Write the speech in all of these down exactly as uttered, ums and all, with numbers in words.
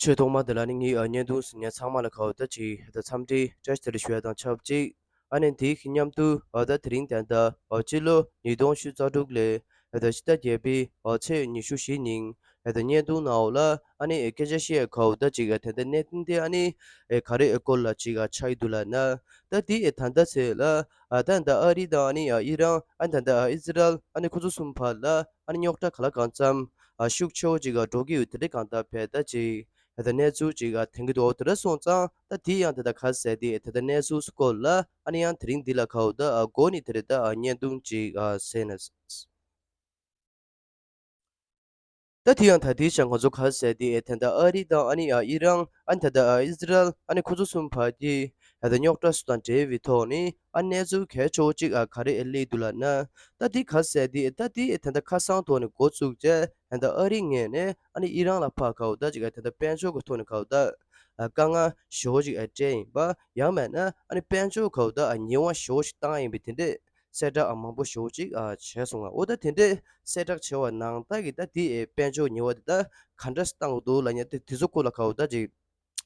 འཕྲོས་ཐོག་མ་དེ་ལ་ནི་ངའི་ཨ་བརྙན་ཐུང་གཟིགས་མཁན་ཚང་མ་ལ་ཁ་བ་ད་ཅིག་ད་འཚམས་འདྲི་བཀྲ་ཤིས་བདེ་ལེགས་ཞུ་ཡ་དང་ཆབས་ཅིག་ཨ་ནི་དེའི་མཉམ་དུ་ཨ་ད་དེ་རིང་ད་ལྟ་ཨ་སྤྱི་ལོ་ཉིས་སྟོང་བཅུ་རྩ་དྲུག་ལོའི་ཨ་ད་ཕྱི་ཟླ་བརྒྱད་པའི་ཨ་ཚེས་ཉི་ཤུ་བཞི་ཉིན་ཨ་ད་བརྙན་ཐུང་ནང་ལ་ཨ་ནི་ཨ་སྐད་ཆ་བཤད་ཡ་ཁ་བ་ད་ཅིག་ཨ་ད་ད་གནད་དོན་དེ་ཨ་ནི་ཨ་ག་རེ་ཨ་སྐོར་ལ་ཅིག་ཨ་ཆགས་ཡི་འདུག་ལབ་ན། ད་དེ་ཨ་ད་ད་ཚེ་ལ་ཨ་ད་ད་ཨ་རི་དང་ཨ་ནི་ཨ་ཨི་རན་ཨ་ད་ད་ཨ་ཨི་སི་རལ་ཨ་ནི་ཁོ་ཚོ་གསུམ་བར་ལ་ཨ་ནི་རྙོག་དྲ་ག་ལ་གང་འཚམ་ཨ་ཤུགས་ཆེ་བོ་ཅིག་ཨ་འགྲོ་གི་ཡོད། དེ་འདྲ་གང་ལྟར་བས་ད་ཅིག་ད་གནས་ཚུལ་ཅིག་ཨ་ཐོན་གྱི་འདུག་དེ་འདྲ་སོང་ཙང་ད་དེ་ཡང་ད་ད་ག་ཟེར་དེ་ད་ད་གནས་ཚུལ་སྐོར་ལ་ཨ་ནི་ཡང་དེ་རིང་འདི་ལ་ཁ་བ་ད་ཨ་འགོ་ནས་དེ་རེད་ད་ཨ་བརྙན་ཐུང་ཅིག་ཨ་གཟིགས་ན། ད་དེ་ཡང་ད་དེའི་ཆ་ང་ཚོ་ག་ཟེར་དེ་ད་ད་ཨ་རི་དང་ཨ་ནི་ཨ་ཨི་རན་ཨ་ནི་ད་ད་ཨ་ཨི་སི་རལ་ཨ་ནི་ཁོ་ཚོ་གསུམ་བར་གྱི་ད་ད་རྙོག་དྲ་སོགས་དང་འབྲེལ་བའི་ཐོག་ནས་ཨ་གནས་ཚུལ་གལ་ཆེ་བོ་གཅིག་ཨ་ག་རེ་ཨེ་སླེབས་འདུག་ལབ་ན། ད་དེ་ག་ཟེར་དེ་ད་དེ་ད་ད་ཁ་སང་ཐོག་ནས་འགོ་བཙུགས་རྗེས་ད་ད་ཨ་རི་ངོས་ནས་ཨ་ནི་ཨི་རན་ལ་ཕར་ཁ་བ་ད་ཅིག་ཨ་ད་ད་དཔལ་འབྱོར་གྱི་ཐོག་ནས་ཁ་བ་ད་ཨ་དཀའ་ངལ་ཞེ་བོ་ཅིག་ཨ་སྤྲད་ཡིན་པ། ཡང་མིན་ན་ཨ་ནི་དཔལ་འབྱོར་ཁ་བ་ད་ཨ་ཉེས་པ་ཞེ་བོ་ཞིག་བཏང་ཡིན་པའི་དེ་འདྲས་གསལ་བསྒྲགས་ཨ་མང་པོ་ཞེ་བོ་ཅིག་ཨ་བྱས་སོང་ང་། འོ་ད་དེ་འདྲས་གསལ་བསྒྲགས་བྱས་པ་ནང་ལྟར་གྱི་ད་དེ་ཨེ་དཔལ་འབྱོར་ཉེས་པ་དེ་ད་ག་འདྲས་བཏང་གི་འདུག་ལབ་ཉན་དེ་དེ་ཚོ་སྐོར་ལ་ཁ་བ་ད་ཅིག་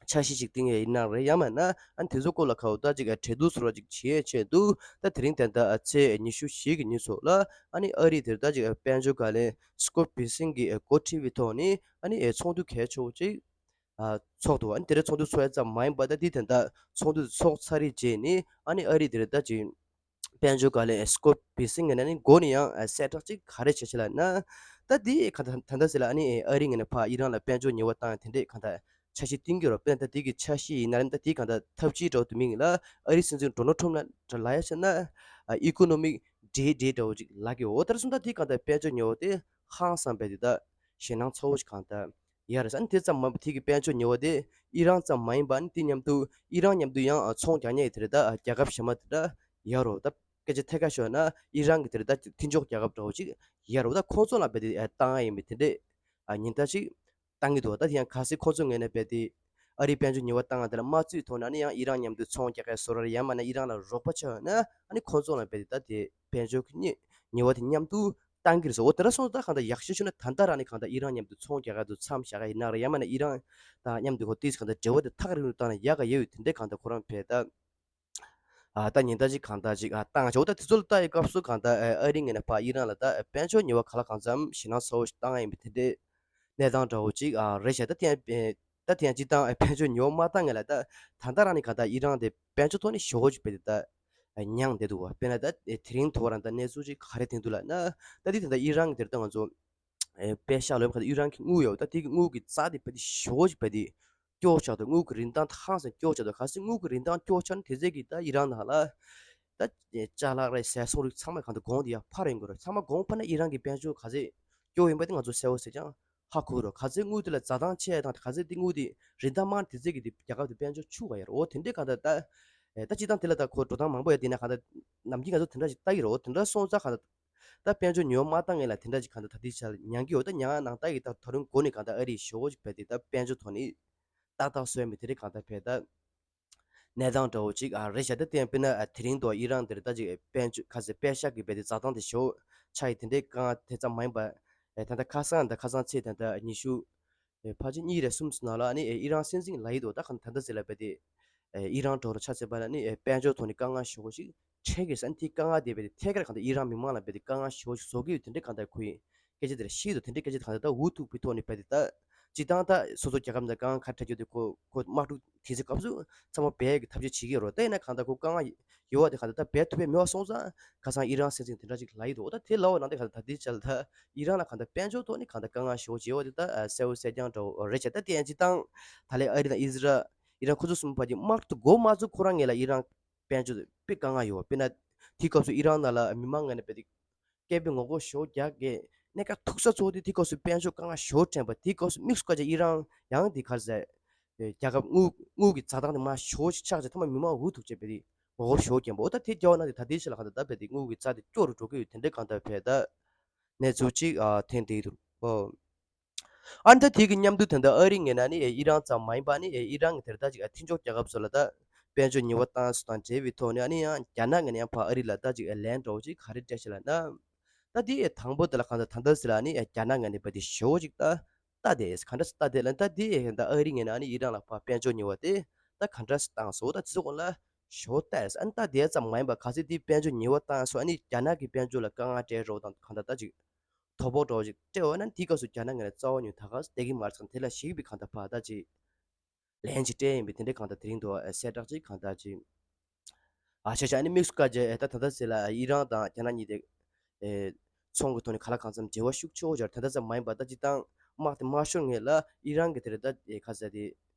འཆར་གཞི་ཅིག་བཏིང་ཡས་ཡིན་ན་རེད། ཡང་མིན་ན་ཨ་ནི་དེ་ཚོ་སྐོར་ལ་ཁ་བ་ད་ཅིག་ཨ་གྲོས་བསྡུར་སོགས་ལ་ཅིག་བྱེད་ཡས་ཆེད་དུ་ད་དེ་རིང་ད་ལྟ་ཨ་ཚེས་ཉི་ཤུ་བཞི་གི་ཉིན་ཚོ་ལ་ཨ་ནི་ཨ་རི་དེར་ད་ཅིག་ཨ་དཔལ་འབྱོར་བཀའ་བློན་སྐོད་པི་སིན་གྱིས་ཨ་འགོ་ཁྲིད་པའི་ཐོག་ནས་ཨ་ནི་ཨེ་ཚོགས་འདུ་གལ་ཆེ་བོ་ཅིག་ཨ་ཚོགས་འདུག་ཨ་ནི་དེ་རིང་ཚོགས་འདུ་ཚོགས་ཡ་ཙམ་མ་ཡིན་པ་ད་དེ་ད་ལྟ་ཚོགས་འདུ་ཚོགས་ཚར་རེད་རྗེས་ནས་ཨ་ནི་ཨ་རི་དེར་ད་ཅིག་དཔལ་འབྱོར་བཀའ་བློན་སྐོད་པི་སིན་ངོས་ནས་ནི་འགོ་ནས་ཡང་གསལ་བསྒྲགས་ཅིག་ག་རེ་བྱས་ཤག་ལབ་ན། ད་དེ་ག་ད་ད་ལྟ་ཟེར་ལ་ཨ་ནི་ཨ་རི་ངོས་ནས་ཕར་ཨི་རན་ལ་དཔལ་འབྱོར་ཉེས་པ་བཏང་དེ་འདྲས་ག་ད་འཆར་གཞི་བཏིང་གི་རོ། དཔེར་ན་ད་དེ་གི་འཆར་གཞི་ཡིན་ན་ད་དེ་ག་ད་ཐབས་ཇུས་འདྲ་བོ་དུ་མིང་ལ་ཨ་རི་སྲིད་འཛིན་ཌོ་ནལ་ཊམ་ལ་ལབ་ཡ་བྱས་ན་ཨ་ཨི་ཀོ་ནོ་མིག་ཌེ་ཌེ་འདྲ་བོ་ཅིག་ལབ་ཀྱི་འོ། ད་སོང་ད་དེ་ག་ད་དཔལ་འབྱོར་ཉེས་པ་དེ་ཧང་སང་བས་དེ་ད་ཞེད་སྣང་ཚ་བོ་ཞིག་གང་ལྟར་ཡོད་རེད། ཨ་ནི་དེ་ཙམ་མ་ཡིན་པ་དེ་གི་དཔལ་འབྱོར་ཉེས་པ་དེ་ཨི་རན་ཙམ་མ་ཡིན་པ་ཨ་ནི་དེ་མཉམ་དུ་ཨི་རན་མཉམ་དུ་ཡང་ཨ་ཚོང་རྒྱག་མཁན་གྱི་དེ་རེད་ད་ཨ་རྒྱལ་ཁབ་གཞན་མ་དེ་འདྲ་ཡོད་རེད། ད་སྐད་ཆ་ཐད་ཀར་ཤོད་ན་ཨི་རན་གྱི་དེ་རེད་ད་མཐུན་ཕྱོགས་རྒྱལ་ཁབ་འདྲ་བོ་ཅིག་ཡོད་རེད། ད་ཁོང་ཚོ་ལ་རྦད་དེ་ཨ་བཏང་ཡ་ཡིན་པའི་དེ་འདྲས་ཨ་ཉེན་བརྡ་ཅིག་བཏང་གི་འདུག་ད་དེ་ཡང་གལ་སྲིད་ཁོང་ཚོ་ངོས་ནས་རྦད་དེ་ཨ་རིའི་དཔལ་འབྱོར་ཉེས་པ་བཏང་ཡ་དེ་ལ་མ་བརྩིས་ཐོག་ནས་ཨ་ནི་ཡང་ཨི་རན་མཉམ་དུ་ཚོང་རྒྱག་ཡ་བཟོ་འདྲ་རེད། ཡང་མིན་ན་ཨི་རན་ལ་རོགས་པ་ཆགས་ཡོད་ན་ཨ་ནི་ཁོང་ཚོ་ལ་རྦད་དེ་ད་དེ་དཔལ་འབྱོར་གྱི་ཉེས་ཉེས་པ་དེ་མཉམ་དུ་བཏང་གི་རེད་ཟེར། འོ་དེ་འདྲ་སོང་ཙང་གང་ལྟར་ཡག་ཤོས་ཤོད་ན་ད་ལྟ་རང་ནས་གང་ལྟར་ཨི་རན་མཉམ་དུ་ཚོང་རྒྱག་ག་དུ་མཚམས་བཞག་ག་ཡིན་ན་རེད། ཡང་མིན་ན་ཨི་རན་དང་མཉམ་དུ་ཁོ་ཏིས་གང་ལྟར་འབྲེལ་བ་དེ་ཐག་རིང་རུ་བཏང་ན་ཡག་ག་ཡོད་ཡོད། དེ་འདྲའི་གང་ལྟར་ཁོ་རང་བས་ད་ཨ་ད་ཉེན་བརྡ་ཅིག་གང་ལྟར་ཅིག་ཨ་བཏང་ཆོག་ད་དེ་ཚོ་ལ་ལྟ་ཡི་སྐབས་སུ་གང་ལྟར་ཨ་ཨ་རི་ངོས་ནས་ཕར་ཨི་རན་ལ་ད་ཨ་དཔལ་འབྱོར་ཉེས་པ་ག་ལ་གང་འཚམ་ཞེད་སྣང་ཚ་བོ་ཞིག་བཏང་ཡིན་པའི་དེ་འདྲའི་གནས་སྟངས་འདྲ་བོ་ཅིག་ཨ་རེད་ཤག་ད་དེ་ཡང་ཨེ་ད་དེ་ཡང་སྤྱིར་བཏང་ཨེ་དཔལ་འབྱོར་ཉོ་མ་བཏང་ངེས་ལ་ད་ད་ལྟ་རང་ནས་གང་ལྟར་ཨི་རན་དེ་དཔལ་འབྱོར་ཐོག་ནས་ཞེ་བོ་ཅིག་བས་དེ་ད་ཨེ་མྱངས་བསྡད་འདུག་བ། དཔེར་ན་ད་ཨེ་དེ་རིང་ཐོག་རང་ད་གནས་ཚུལ་ཅིག་ག་རེ་ཐོན་འདུག་ལབ་ན། ད་དེ་ད་ལྟ་ཨི་རན་གྱི་དེར་ད་ང་ཚོ་ཨེ་པད་ཤག་ལོས་གང་ལྟར་ཨི་རན་གྱི་དངུལ་ཡོད། ད་དེ་གི་དངུལ་གྱི་རྩ་དེ་བས་དེ་ཞེ་བོ་ཅིག་བས་དེ་སྐྱོ་ཆགས་འདུག་དངུལ་གྱི་རིན་ཐང་ཧང་སང་སྐྱོ་ཆགས་འདུག་གལ་སྲིད་དངུལ་གྱི་རིན་ཐང་སྐྱོ་ཆགས་ན་དེ་ཚད་ཀྱི་ད་ཨི་རན་ནང་ལ་ད་ཅ་ལག་རེད་ཟས་སོང་རིགས་ཚང་མ་གང་ལྟར་གོང་དེ་ཡར་འཕར་ཡོང་གི་རེད། ཚང་མ་གོང་འཕར་ན་ཨི་རན་གྱི་དཔལ་འབྱོར་ག་ཚད་སྐྱོ་ཡིན་པ་དེ་ང་ཚོ་གསལ་བོ་གསལ་རྐྱང་ཧ་གོ་གི་རེད། ག་ཚད་དངུལ་དེ་ལ་འཛའ་ཐང་ཆེ་ཡ་དང་ག་ཚད་དེ་དངུལ་དེ་རིན་ཐང་དམའ་ན་དེ་ཚད་ཀྱི་དེ་རྒྱལ་ཁབ་དེ་དཔལ་འབྱོར་ཕྱུག་པ་ཡོད་རེད། འོ་དེ་འདྲའི་གང་ལྟར་ད་ཨེ་ད་སྤྱིར་བཏང་དེ་ལ་ད་ཁོ་འགྲོ་སྟངས་མང་པོ་ཡོད། དེ་ན་གང་ལྟར་ནམ་རྒྱུན་ང་ཚོ་དེ་འདྲ་ཞིག་ལྟ་གི་རེད། འོ་དེ་འདྲ་སོང་ཙང་གང་ལྟར་ད་དཔལ་འབྱོར་ཉོ་མ་བཏང་ངེས་ལ་དེ་འདྲ་ཞིག་གང་ལྟར་ད་ལྟའི་ཆར་ལ་མྱངས་ཀྱི་ཡོད། ད་མྱངས་ནང་ལྟ་ཡི་ད་ད་རུང་འགོ་ནས་གང་ལྟར་ཨ་རི་ཞེ་བོ་ཞིག་བས་དེ་ད་དཔལ་འབྱོར་ཐོག་ནས་ཏག་ཏག་བཟོས་མི་དེ་རིགས་གང་ལྟར་བས་ད་གནས་སྟངས་འདྲ་བོ་ཅིག་ཨ་རེད་ཤག་ད་དེ་ཡང་དཔེར་ན་ཨ་དེ་རིང་དུ་ཨི་རན་དེར་ད་ཅིག་དཔལ་འབྱོར་ག་ཚད་པད་ཤག་གི་བས་དེ་འཛའ་ཐང་དེ་ཞེ་བོ་ཆགས་ཡི་དེ་འདྲའི་དཀའ་ངལ་དེ་ཙམ་མ་ཡིན་པ་ཨེ་ད་ལྟ་ཁ་སང་ད་ཁ་སང་ཚེས་ད་ལྟ་ཉི་ཤུ་ཨེ་ཕལ་ཆེར་གཉིས་རེ་གསུམ་ཙམ་ནང་ལ་ཨ་ནི་ཨེ་ཨི་རན་སྲིད་འཛིན་ལབ་ཡི་འདུག་ད་གང་ད་ལྟ་ཟེར་ལ་བས་དེ་ཨེ་ཨི་རན་འགྲོ་རུ་ཆ་ཚད་པ་ལ་ནི་ཨེ་དཔལ་འབྱོར་ཐོག་ནས་དཀའ་ངལ་ཞེ་བོ་ཞིག་འཕྲད་ཀྱི་ཟེར། ཨ་ནི་དེའི་དཀའ་ངལ་དེ་བས་དེ་ཐད་ཀར་གང་ལྟར་ཨི་རན་མི་མང་ལ་བས་དེ་དཀའ་ངལ་ཞེ་བོ་ཞིག་བཟོ་གི་ཡོད། དེ་འདྲའི་གང་ལྟར་ཁོ་ཡིས་སྐད་ཆ་དེ་ལ་བཤད་ཡི་འདུག་དེ་འདྲའི་སྐད་ཆ་གང་ལྟར་ད་འུ་ཐུག་པའི་ཐོག་ནས་བས་དེ་ད་སྤྱིར་བཏང་ད་སོ་སོ་རྒྱལ་ཁབ་ནང་དཀའ་ངལ་ག་རེ་འཕྲད་ཀྱི་ཡོད་དེ་ཁོ་ཁོ་དམག་འཁྲུག་དེ་ཚེ་སྐབས་སུ་ཚང་མ་བས་ཀྱི་ཐབས་ཤེས་བྱེད་ཀྱི་ཡོད་རེད། ད་ཡིན་ན་གང་ལྟར་ཁོ་དཀའ་ངལ་ཡོད་པ་དེ་གང་ལྟར་ད་བས་ཐུབ་པའི་མེད་པ་སོང་ཙང་ཁ་སང་ཨི་རན་སྲིད་འཛིན་དེ་འདྲ་ཅིག་ལབ་ཡི་འདུག་ད་དེ་ལབ་པ་ནང་དེ་གང་ལྟར་ད་ལྟའི་ཆར་ལ་ད་ཨི་རན་ལ་གང་ལྟར་དཔལ་འབྱོར་ཐོག་ནས་གང་ལྟར་དཀའ་ངལ་ཞེ་བོ་ཅིག་ཡོད་པ་དེ་ད་གསལ་བོ་གསལ་རྐྱང་འདྲ་བོ་རེད་བྱས། ད་དེ་ཡང་སྤྱིར་བཏང་ད་ལན་ཨ་རི་དང་ཨི་ཟི་རལ་ཨི་རན་ཁོ་ཚོ་གསུམ་བར་གྱི་དམག་འཁྲུག་འགོ་མ་བཙུགས་ཁོ་རང་ངོས་ལ་ཨི་རན་དཔལ་འབྱོར་དཔེ་དཀའ་ངལ་ཡོད་པ། དཔེར་ན་དེའི་སྐབས་སུ་ཨི་རན་ནང་ལ་མི་མང་ངོས་ནས་དཔེ་དེ་སྐད་འབོད་ངོ་རྒོལ་ཞེ་བོ་རྒྱག་གི་གནད་འགག་ཐུག་ས་གཙོ་བོ་དེ་དེའི་སྐབས་སུ་དཔལ་འབྱོར་དཀའ་ངལ་ཞེ་བོ་འཕྲད་པ། དེའི་སྐབས་སུ་དམིགས་སུ་བཀར་བྱས་ཨི་རན་ཡང་དེ་ག་རེ་ཟེར་རྒྱལ་ཁབ་དངུལ་དངུལ་གྱི་འཛའ་ཐང་དེ་མར་ཞེ་བོ་ཞིག་ཆག་བྱས་ཐོག་མར་མི་མང་འུ་ཐུག་བྱས་པ་དེ་ངོ་རྒོལ་ཞེ་བོ་བརྒྱབ་པ། འོ་ད་དེ་རྒྱབ་ན་དེ་ད་ལྟའི་ཆ་ལ་གང་ལྟར་ད་དཔེ་དེ་དངུལ་གྱི་རྩ་དེ་སྐྱོ་རུ་འགྲོ་གི་ཡོད། དེ་འདྲའི་གང་ལྟར་བས་ད་གནས་ཚུལ་ཅིག་ཨ་ཐོན་བསྡད་འདུག་ཨོ། ཨ་ནི་ད་དེ་གི་མཉམ་དུ་ད་ལྟ་ཨ་རི་ངོས་ནས་ནི་ཨི་རན་ཙམ་མ་ཡིན་པ་ནི་ཨི་རན་གྱི་དེར་ད་ཅིག་ཨ་མཐུན་ཕྱོགས་རྒྱལ་ཁབ་ཚོ་ལ་ད་དཔལ་འབྱོར་ཉེས་པ་བཏང་སོགས་དང་འབྲེལ་བའི་ཐོག་ནས་ཨ་ནི་ཡང་རྒྱ་ནག་ངོས་ནས་ཡང་ཕར་ཨ་རི་ལ་ད་ཅིག་ཨ་ལན་འདྲ་བོ་ཅིག་ག་རེ་སྤྲད་ཤག་ལབ་ན། ད་དེ་དང་པོ་དེ་ལ་གང་ལྟར་ད་ལྟ་ཟེར་ལ་ནི་ཨ་རྒྱ་ནག་ངོས་ནས་བས་དེ་ཞེ་བོ་ཅིག་ད་ ལྟ་དེ་ག་འདྲ་ལྟ་དེ་ལ་ད་དེ་ད་ཨ་རི་ངོས་ནས་ཨ་ནི་ཨི་རན་ལ་ཕར་དཔལ་འབྱོར་ཉེས་པ་དེ་ད་ག་འདྲ་བཏང་སོང་། ད་དེ་ཚོ་སྐོར་ལ་ཞོ་ལྟ་ཨ་ནི་ད་དེ་ཙམ་མ་ཡིན་པ་གལ་སྲིད་དེ་དཔལ་འབྱོར་ཉེས་པ་བཏང་སོང་ཨ་ནི་རྒྱ་ནག་གི་དཔལ་འབྱོར་ལ་དཀའ་ངལ་སྤྲད་རོགས་དང་གང་ལྟར་ད་ཅིག་དོ་ཕོག་འགྲོ་ཅིག་སྤྲད་འོ་ན་དེའི་སྐབས་སུ་རྒྱ་ནག་ངོས་ནས་རྩ་བ་ཉིད་ད་ག་བསྡད་ཀྱི་མ་རེད་ཙང་དེ་ལ་ཞིག་པའི་གང་ལྟར་ཕར་ད་ཅིག་ལན་ཅིག་སྤྲད་ཡིན་པའི་དེ་འདྲའི་གང་ལྟར་དེ་རིང་དུ་གསལ་བསྒྲགས་ཅིག་གང་ལྟར་ཅིག་ཨ་ཤ་ཤ་ཨ་ནི་དམིགས་སུ་བཀར་རྗེས་ད་ད་ལྟ་ཟེར་ལ་ཨི་རན་དང་རྒྱ་ནག་གཉིས་དེ་ཚོང་གི་ཐོག་ནས་ག་ལ་གང་འཚམ་འབྲེལ་བ་ཤུགས་ཆེ་བོ་སྦྱར་ད་ལྟ་ཙམ་མ་ཡིན་པ་ད་སྤྱིར་བཏང་དམག་དེ་མ་ཤོར་སྔོན་ལ་ཨི་རན་གྱི་དེ་རེད་ད་ཁ་ཟེར་དེ་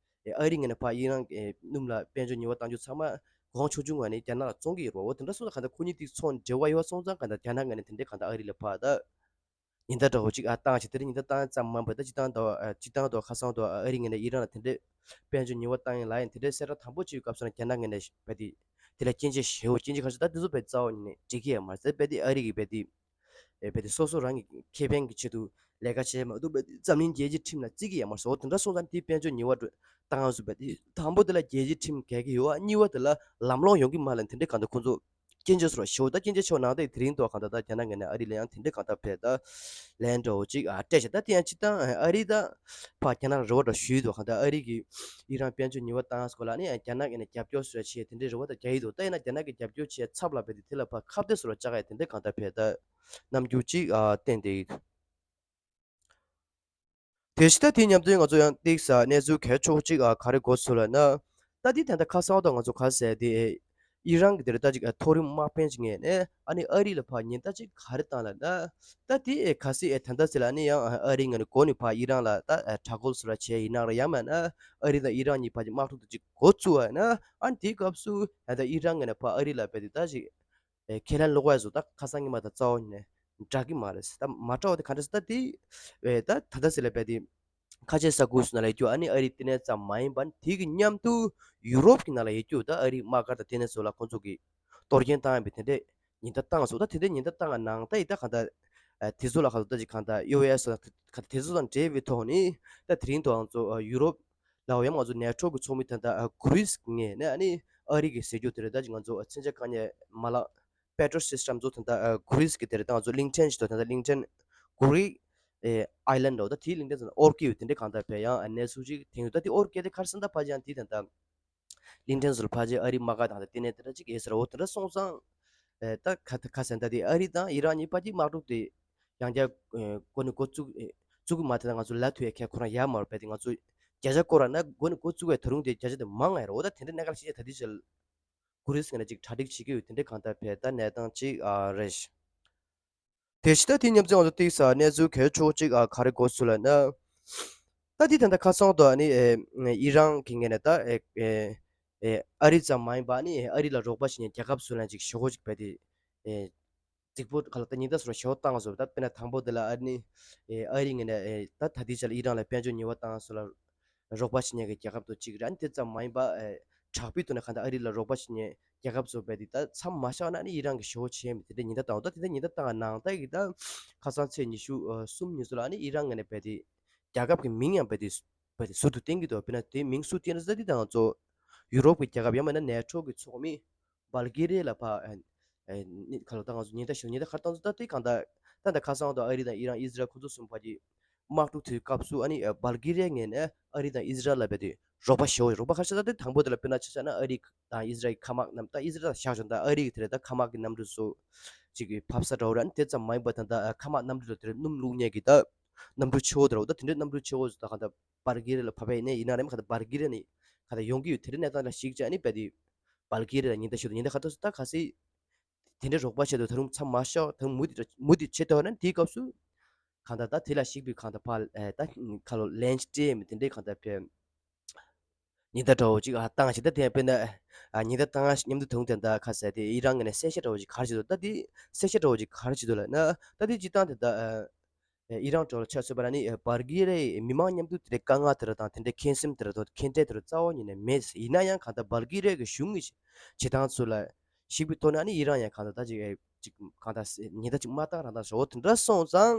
ཨ་རི་ངོས་ནས་ཕར་ཨི་རན་གྱི་སྣུམ་ལ་དཔལ་འབྱོར་ཉེས་པ་བཏང་རྒྱུ་ཚང་མ་གོང་ཆུང་ཆུང་ངོས་ནས་རྒྱ་ནག་ལ་བཙོང་གི་ཡོད་རེད་བ། འོ་དེ་འདྲ་སོང་ཙང་གང་ལྟར་ཁོ་གཉིས་དེ་ཚོང་འབྲེལ་བ་ཡོད་པ་སོང་ཙང་གང་ལྟར་རྒྱ་ནག་ངོས་ནས་དེ་འདྲའི་གང་ལྟར་ཨ་རི་ལ་ཕར་ད། ཉེན་བརྡ་འདྲ་བོ་ཅིག་ཨ་བཏང་བྱས་དེ་རིང་ཉེན་བརྡ་བཏང་ཙམ་མ་ཡིན་པར་ད་སྤྱིར་བཏང་དུ་ཨ་སྤྱིར་བཏང་དུ་ཁ་སང་དུ་ཨ་རི་ངོས་ནས་ཨི་རན་ལ་དེ་འདྲའི་དཔལ་འབྱོར་ཉེས་པ་བཏང་ཡིན་ལབ་ཡིན། དེ་འདྲའི་གསལ་བསྒྲགས་དང་པོ་བྱས་པའི་སྐབས་སུ་ན་རྒྱ་ནག་ངོས་ནས་རྦད་དེ་དེ་ལ་སྐྱོན་བརྗོད་ཞེ་པོ་སྐྱོན་བརྗོད་ཁ་ཤས་ད་དེ་ཚོ་རྦད་རྩ་བ་ཉིད་ནས་འགྲིག་གི་ཡོད་མ་རེད། རྦད་དེ་ཨ་རི་གིས་རྦད་དེ་ཨེ་རྦད་དེ་སོ་སོ་རང་གི་ཁེ་ཕན་གྱི་ཆེད་དུ་ལས་ཀ་བྱས་མ་གཏོགས་རྦད་དེ་འཛམ་གླིང་རྒྱལ་སྤྱིའི་ཁྲིམས་ལ་བརྩི་གི་ཡོད་མ་རེད་ཟེར། འོ་དེ་འདྲ་སོང་ཙང་དེའི་དཔལ་འབྱོར་ཉེས་པ་བཏང་ཡོང་ཟེར་རྦད་དེ་དང་པོ་དེ་ལ་རྒྱལ་སྤྱིའི་ཁྲིམས་འགལ་གྱི་ཡོད་ཨ། གཉིས་པ་དེ་ལ་ལམ་ལྷོང་ཡོང་གི་མ་རེད་དེ་འདྲའི་གང་ལྟར་ཁོང་ཚོ་སྐྱོན་བརྗོད་སོགས་ཞེ་པོ་ད་སྐྱོན་བརྗོད་ཆེ་བ་གནང་སྟེ་དེ་རིང་དུ་གང་ལྟར་ད་རྒྱ་ནག་ངོས་ནས་ཨ་རི་ལ་ཡང་དེ་འདྲའི་གང་ལྟར་བས་ད་ལན་འདྲ་བོ་ཅིག་ཨ་སྤྲད་བྱས། ད་དེ་ཡང་སྤྱིར་བཏང་ཨ་རི་ད་ཕར་རྒྱ་ནག་ལ་རེ་བ་འདྲ་ཞུས་འདུག་གང་ལྟར་ཨ་རི་གིས་ཨི་རན་དཔལ་འབྱོར་ཉེས་པ་བཏང་སྐོར་ལ་ནི་རྒྱ་ནག་ངོས་ནས་རྒྱབ་སྐྱོར་བཟོ་བྱས་དེ་འདྲའི་རེ་བ་ད་རྒྱག་གི་འདུག་ད་ཡིན་ན་རྒྱ་ནག་གིས་རྒྱབ་སྐྱོར་བྱས་ཚབ་ལ་བས་དེ་དེ་ལ་ཕར་ཁ་གཏད་བཟོ་འདྲ་བཅག་ཡ་དེ་འདྲའི་གང་ལྟར་བས་ད་རྣམ་འགྱུར་ཅིག་ཨ་བསྟན་བསྡད་ཡོད། དེ་བཞིན་ད་དེ་མཉམ་དུ་ང་ཚོ་ཡང་ཏིག་ས་གནས་ཚུལ་གལ་ཆེ་བོ་གཅིག་ཨ་ག་རེ་གོ་སོང་ལབ་ན། ད་དེ་ད་ལྟ་ཁ་སང་དང་ང་ཚོ་ག་ཟེར་དེ་ཨི་རན་གྱི་དེར་ད་ཅིག་མཐོ་རིམ་དམག་དཔོན་ཅིག་ངོས་ནས་ཨ་ནི་ཨ་རི་ལ་ཕར་ཉེན་བརྡ་ཅིག་ག་རེ་བཏང་ལབ་ན། ད་དེ་ག་སྲིད་ད་ལྟ་ཟེར་ལ་ཨ་ནི་ཡང་ཨ་རི་ངོས་ནས་འགོ་ནས་ཕར་ཨི་རན་ལ་ད་དྲག་རྒོལ་སོགས་ལ་བྱས་ཡིན་ན་ར་ཡང་མིན་ན་ཨ་རི་དང་ཨི་རན་གཉིས་བར་གྱི་དམག་འཁྲུག་དེ་ཅིག་འགོ་བཙུགས་པ་ཡིན་ན་ཨ་ནི་དེའི་སྐབས་སུ་ད་ལྟ་ཨི་རན་ངོས་ནས་ཕར་ཨ་རི་ལ་བས་དེ་ད་ཅིག་ཨེ་ཁས་ལེན་སློག་པ་བཟོ་ད་ཁ་སང་ཉི་མ་དང་རྩ་བ་ནས་འདྲ་གི་མ་རེད། ད་མ་འདྲ་བ་དེ་ག་འདྲ་ཟེར་ད་དེ་ཨེ་ད་ད་ལྟ་ཟེར་ལ་བས་དེ་ཁ་ཆེ་ས་ཁུལ་སུ་ན་ལ་ཡོད་རྒྱུ་ཨ་ནི་ཨ་རི་ལྟེ་གནས་ཙམ་མ་ཡིན་པ་ནི་དེ་གི་མཉམ་དུ་ཡུ་རོབ་ཀྱི་ནང་ལ་ཡོད་རྒྱུ་ད་ཨ་རི་དམག་སྒར་དང་ལྟེ་གནས་སོགས་ལ་ཁོང་ཚོ་གི་གཏོར་སྐྱོན་བཏང་ཡོད་པའི་དེ་འདྲས་ཉེན་བརྡ་བཏང་སོང་། ད་དེ་འདྲས་ཉེན་བརྡ་བཏང་བ་ནང་ད་ཡི་ད་གང་ལྟར་ཨ་དེ་ཚོ་ལ་ག་ཚོད་ད་ཅིག་གང་ལྟར་ཡུ་ཨེ་སི་ག་དེ་ཚོ་དང་འབྲེལ་བའི་ཐོག་ནས་ད་དེ་རིང་དུའང་ཚོ་ཡུ་རོབ་ལའོ་ཡང་ང་ཚོ་ནེ་ཊོ་གི་ཚོགས་མི་ད་ལྟ་གུ་རིས་ངོས་ནས་ཨ་ནི་ཨ་རི་གི་ཟེར་རྒྱུ་དེ་རེད། ད་ཅིག་ང་ཚོ་མཚོན་ཆ་གང་ཉེ་མ་ལག་པེ་ཊོ་སི་སི་ཊམ་ཚོ་ད་ལྟ་གུ་རིས་གི་དེ་རེད། ད་ང་ཚོ་གླིང་ཕྲན་ཞིག་ཏུ་ད་ལྟ་གླིང་ཕྲན་གུ་རིས་ཨའི་ལན་ཌི་ད་དེའི་གླིང་ཕྲན་ཚོ་ཨོར་སྐད་ཡོད་དེ་འདྲ་གང་ལྟར་བས་ཡང་གནས་ཚུལ་ཅིག་ཐེངས་ཡོད། ད་དེ་ཨོར་སྐད་དེ་ཁར་སན་ད་ཕ་ཅང་དེ་ད་ལྟ་གླིང་ཕྲན་ཚོ་ལ་ཕ་ཅེ་ཨ་རི་དམག་སྒར་དང་ད་ལྟ་ལྟེ་གནས་དེ་འདྲ་ཅིག་ཨེ་ཟེར་འོ་དེ་འདྲ་སོང་ཙང་ད་ཁ་ཁ་སན་ད་དེ་ཨ་རི་དང་ཨི་རན་གཉིས་བར་གྱི་དམག་འཁྲུག་དེ་ཡང་བསྐྱར་ཨེ་འགོ་ནས་འགོ་བཙུགས་ཨེ་བཙུགས་གི་མ་ཐལ། ང་ཚོ་ལ་ཐུ་ཡ་ཁྱད་ཁོ་རང་ཡ་མ་རུ་བས་དེ་ང་ཚོ་བརྒྱ་ཆ་སྐོར་ར་ན་འགོ་ནས་འགོ་བཙུགས་པའི་ད་རུང་དེ་བརྒྱ་ཆ་དེ་མང་ང་རེད། འོ་ད་དེ་འདྲ་གནད་འགག་ལ་ཤེས་བྱ་ད་དེ་ཆེད་གུ་རིས་ངོས་ནས་ཅིག་གྲ་སྒྲིག་བྱེད་ཀྱི་ཡོད་དེ་འདྲ་གང་ལྟར་བས་ད་གནས་སྟངས་ཅིག་ཨ་རེད། དེ་ཕྱི་ད་དེ་མཉམ་ཚེ་ང་ཚོ་ཏིག་ས་གནས་ཚུལ་གལ་ཆེ་བོ་ཅིག་ཨ་ག་རེ་གོ་སོང་ལབ་ན། ད་དེ་ད་ལྟ་ཁ་སང་དུ་ཨ་ནི་ཨེ་ཨི་རན་གྱི་ངོས་ནས་ད་ཨེ་ཨེ་ཨ་རི་ཙམ་མ་ཡིན་པ་ཨ་ནི་ཨ་རི་ལ་རོགས་པ་བྱེད་མཁན་རྒྱལ་ཁབ་སུ་ལན་ཅིག་ཞེ་པོ་ཅིག་བས་དེ་ཨེ་རྫིག་པོ་ག་ལ་ད་ཉེན་བརྡ་སོགས་ཞེ་པོ་བཏང་སོང་། ད་དཔེར་ན་དང་པོ་དེ་ལ་ཨ་ནི་ཨེ་ཨ་རི་ངོས་ནས་ཨེ་ད་ད་དེ་ཆ་ལ་ཨི་རན་ལ་དཔལ་འབྱོར་ཉེས་པ་བཏང་སོང་ལ། རོགས་པ་བྱེད་མཁན་གྱི་རྒྱལ་ཁབ་དང་གཅིག་རེད། ཨ་ནི་དེ་ཙམ་མ་ཡིན་པ་ཨེ་དྲག་པོའི་ཐོག་ནས་གང་ལྟར་ཨ་རི་ལ་རོགས་པ་བྱེད་མཁན་རྒྱལ་ཁབ་ཚོ་བས་དེ་ད་མཚམས་མ་བཞག་ན་ཨ་ནི་ཨི་རན་གྱི་ཞེ་པོ་བྱས་མི་དེ་འདྲ་ཉེན་བརྡ་བཏང་བ། ད་དེ་འདྲ་ཉེན་བརྡ་བཏང་བ་ནང་ལྟར་གྱི་ད་ཁ་སང་ཚེས་ཉི་ཤུ་གསུམ་ཉིན་སོ་ལ་ཨ་ནི་ཨི་རན་ངོས་ནས་བས་དེ་རྒྱལ་ཁབ་ཀྱི་མིང་ཡང་བས་དེ་བས་དེ་ཟུར་དུ་བསྟན་གྱི་འདུག་དཔེར་ན་དེ་མིང་ཟུར་བསྟན་ན་ད་དེ་ད་ང་ཚོ་ཡུ་རོབ་ཀྱི་རྒྱལ་ཁབ་ཡང་མིན་ན་ནེ་ཊོ་གི་ཚོགས་མི་བལ་ཀེ་རི་ཡ་ལ་ཕ་ཨེ་ཨེ་ནི་ག་ལ་ད་ང་ཚོ་ཉེན་བརྡ་ཞུ་ཉེན་བརྡ་ག་རེ་བཏང་ཚོད་ད་དེ་གང་ལྟར་ད་ལྟ་ཁ་སང་དུ་ཨ་རི་དང་ཨི་རན་ཨི་ཟི་རལ་ཁོ་ཚོ་གསུམ་བར་གྱི་དམག་འཁྲུག་དེའི་སྐབས་སུ་ཨ་ནི་ཨེ་བལ་ཀེ་རི་ཡ་ངོས་ནས་ཨ་རི་དང་ཨི་ཟི་རལ་ལ་བས་དེ་རོགས་པ་ཞུ་རོགས་པ་ག་རེ་བྱས་ད་དེ་དང་པོ་དེ་ལ་དཔེར་ན་ཆ་བཞག་ན་ཨ་རི་དང་ཨི་ཟི་རལ་གྱི་མཁའ་དམག་གནམ་ད་ཨི་ཟི་རལ་བཞག་བྱུང་ད་ཨ་རི་གི་དེ་རེད་ད་མཁའ་དམག་གི་གནམ་གྲུ་སོགས་ཅིག་གི་ཕབ་ས་འདྲ་བོ་རེད། ཨ་ནི་དེ་ཙམ་མ་ཡིན་པ་ད་ད་མཁའ་དམག་གནམ་གྲུ་ལ་དེ་རེད་སྣུམ་བླུགས་མཁན་གྱི་ད་གནམ་གྲུ་ཆེ་བོ་དེ་རེད། ད་དེ་འདྲའི་གནམ་གྲུ་ཆེ་བོ་ད་གང་ལྟར་བལ་ཀེ་རི་ཡ་ལ་ཕབ་པ་ཡིན་ནའི་ཡིན་ན་རེད་མ་གང་ལྟར་བལ་ཀེ་རི་ཡ་ནས་གང་ལྟར་ཡོང་གི་ཡོད། དེ་འདྲའི་གནས་སྟངས་ལ་གཞིགས་བྱས་ཨ་ནི་བས་དེ་བལ་ཀེ་རི་ཡ་ལ་ཉེན་བརྡ་ཞུ་དང་ཉེན་བརྡ་ག་ཐོག་སོང་ད་ག་སྲིད། དེ་འདྲའི་རོགས་པ་བྱས་ཏེ་ད་རུང་མཚམས་མ་བཞག་ད་རུང་མུ་མཐུད་མུ་མཐུད་བྱེད་ཐུབ་ན་དེའི་སྐབས་སུ་གང་ལྟར་ད་དེ་ལ་གཞིགས་པའི་གང་ལྟར་ཕར་ད་ཁ་ལོ་ལན་ཅིག་སྤྲད་མི་དེ་འདྲའི་གང་ལྟར་ཕེབས་ཉེན་བརྡ་འདྲ་བོ་ཅིག་ཨ་བཏང་བྱས་ད་དེ་དཔེར་ན་ཨ་ཉེན་བརྡ་བཏང་མཉམ་དུ་དུང་དེ་འདྲ་ཁ་གསལ་དེ་ཨི་རན་ངོས་ནས་གསལ་བཤད་འདྲ་བོ་ཅིག་ག་རེ་བྱེད་འདུག་ད་དེ་གསལ་བཤད་འདྲ་བོ་ཅིག་ག་རེ་བྱེད་འདུག་ལབ་ན་ད་དེ་སྤྱིར་བཏང་དེ་ད་ཨི་རན་འདྲ་བོ་ལ་ཆ་མཚོན་པ་ན་ནི་བལ་ཀེ་རི་ཡའི་མི་མང་མཉམ་དུ་དེ་འདྲའི་དཀའ་ངལ་དེ་འདྲ་དང་དེ་འདྲའི་ཁེངས་སེམས་དེ་འདྲ་དང་ཁེངས་དྲེགས་དེ་འདྲ་རྩ་བ་ཉིད་ནས་མེད། ཡིན་ན་ཡང་གང་ལྟར་བལ་ཀེ་རི་ཡ་གི་གཞུང་གི་བྱེད་སྟངས་ཚོ་ལ་གཞིགས་པའི་ཐོག་ནས་ཨ་ནི་ཨི་རན་ཡང་གང་ལྟར་ད་ཅིག་ཨེ་ཅིག་གང་ལྟར་ཉེན་བརྡ་ཅིག་མ་བཏང་རང་བཏང་ཞོག་དེ་འདྲ་སོང་ཙང་